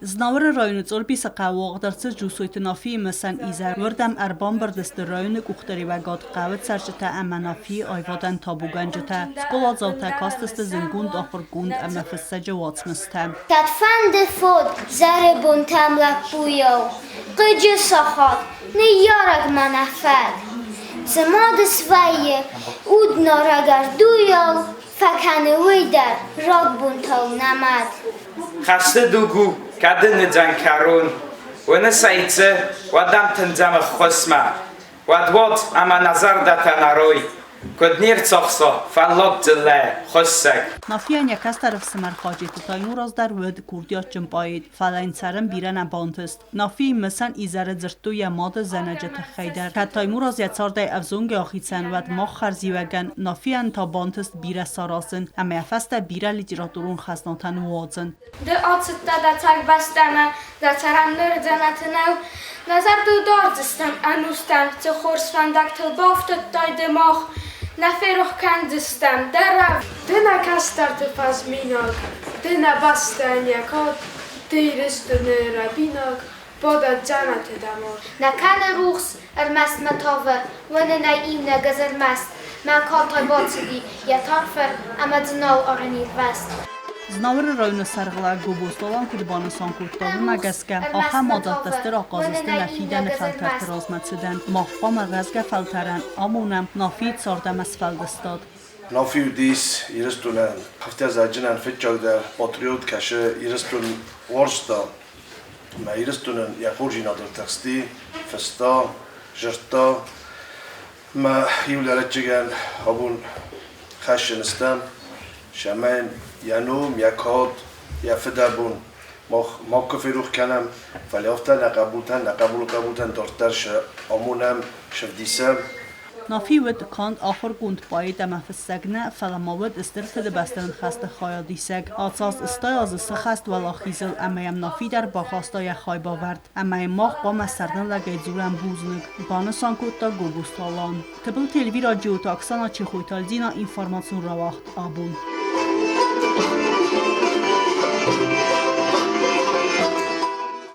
Знауыры районы Цъорбисы хъӕуы уагъд ӕрцыд Джусойты Нафийы мысӕн изӕр. Уырдӕм ӕрбамбырд сты районы къухдариуӕгад, хъӕуы цӕрджытӕ ӕмӕ Нафийы аивадӕн табугӕнджытӕ. Скъоладзаутӕ кастысты зынгонд ахуыргонд ӕмӕ фыссӕджы уацмыстӕ. Кӕдфӕнды фод зӕры бонтӕм лӕппуйау, хъыджы сахат, ныййарӕг мӕ нӕ фӕд. Цыма ды свӕййы уд нарӕг ӕрдуйау, фӕкӕны уый дӕр рагбонтау нӕ мад. Хӕсты дуг у, кӕды ныдзӕн кӕрон. Уыны сӕйцы, уӕд ӕм тындзӕм ӕххуысмӕ. Уӕд уӕд ӕмӕ нӕ зӕрдӕтӕ нӕрой. Куыд не рцахса фӕллад дзыллӕ хуыссӕг. Нафийӕн йӕ кӕстӕр ӕфсымӕр Хаджеты Таймураз дӕр уыд курдиатджын поэт, фӕлӕ йын цӕрын бирӕ нӕ бантыст. Нафийы мысӕн изӕры дзырдтой йӕ мады зӕнӕджы тыххӕй дӕр. Кӕд Таймураз йӕ цардӕй ӕвзонгӕй ахицӕн, уӕд мах хӕрзиуӕгӕн Нафийӕн та бантыст бирӕ саразын ӕмӕ йӕ фӕстӕ бирӕ литературон хӕзнатӕ ныууадзын. Ды ацыдтӕ дӕ цард-бӕстӕмӕ, дӕ цӕрӕн ныр дзӕнӕты нӕу. Нӕ зӕрдыл дардзыстӕм ӕнустӕм, цы хорз фӕндӕгтыл бафтыдтай ды мах. Нӕ ферох кӕндзыстӕм дӕ рӕв. Ды нӕ кӕстӕрты фӕзминаг, ды нӕ бӕстӕйӕн йӕ кад, Ды Ирыстоны рӕбинаг, бадӕд дзӕнӕты дӕ мад. Нӕ кӕны рухс ӕрмӕст мӕ тавы, уынын ӕй иунӕг ӕз ӕрмӕст. Мӕ катай бацыди йӕ тарфы ӕмӕ дзы нал арын ирвӕзт. Знауыры районы сӕргълӕууӕг Гобозты куыд банысан кодта, уымӕ гӕсгӕ ахӕм мадзӕлттӕ стыр ахъаз сты нӕ фидӕны фӕлтӕрты размӕцыдӕн. Мах хъуамӕ рӕзгӕ фӕлтӕрӕн амонӕм Нафийы цард ӕмӕ сфӕлдыстад. Нафи уыдис Ирыстонӕн ӕфтӕзӕджынӕн фыццагдӕр патриот, кӕсы Ирыстон уарзта ӕмӕ Ирыстонӕн йӕ хорздзинадыл тыхсти, фыста, зыдта. Ӕмӕ иу лӕрӕджыгӕн абон хӕссын стӕм, цӕмӕй йӕ ном, йӕ кад, йӕ фыдӕбон мах макуы ферох кӕнӕм, фӕлӕ афтӕ нӕ хъӕбултӕн, нӕ хъӕбулы хъӕбултӕн дарддӕр сӕ амонӕм, сӕвдисӕм. Нафи уыд канд ахуыргонд поэт ӕмӕ фыссӕг нӕ, фӕлӕ ма уыд Стыр Фыдыбӕстӕйон хӕсты хайадисӕг. Ацы аз 80 азы сыхӕст уӕлахизыл ӕмӕ йӕм Нафи дӕр бахаста йӕ хайбавӕрд. Ӕмӕ йын мах хъуамӕ сӕрныллӕгӕй дзурӕм бузныг, банысан кодта Гобозты Алан. Тыбылты Эльвира, Джиоты Оксана, Чехойты Альдина, информацион рауагъд абон.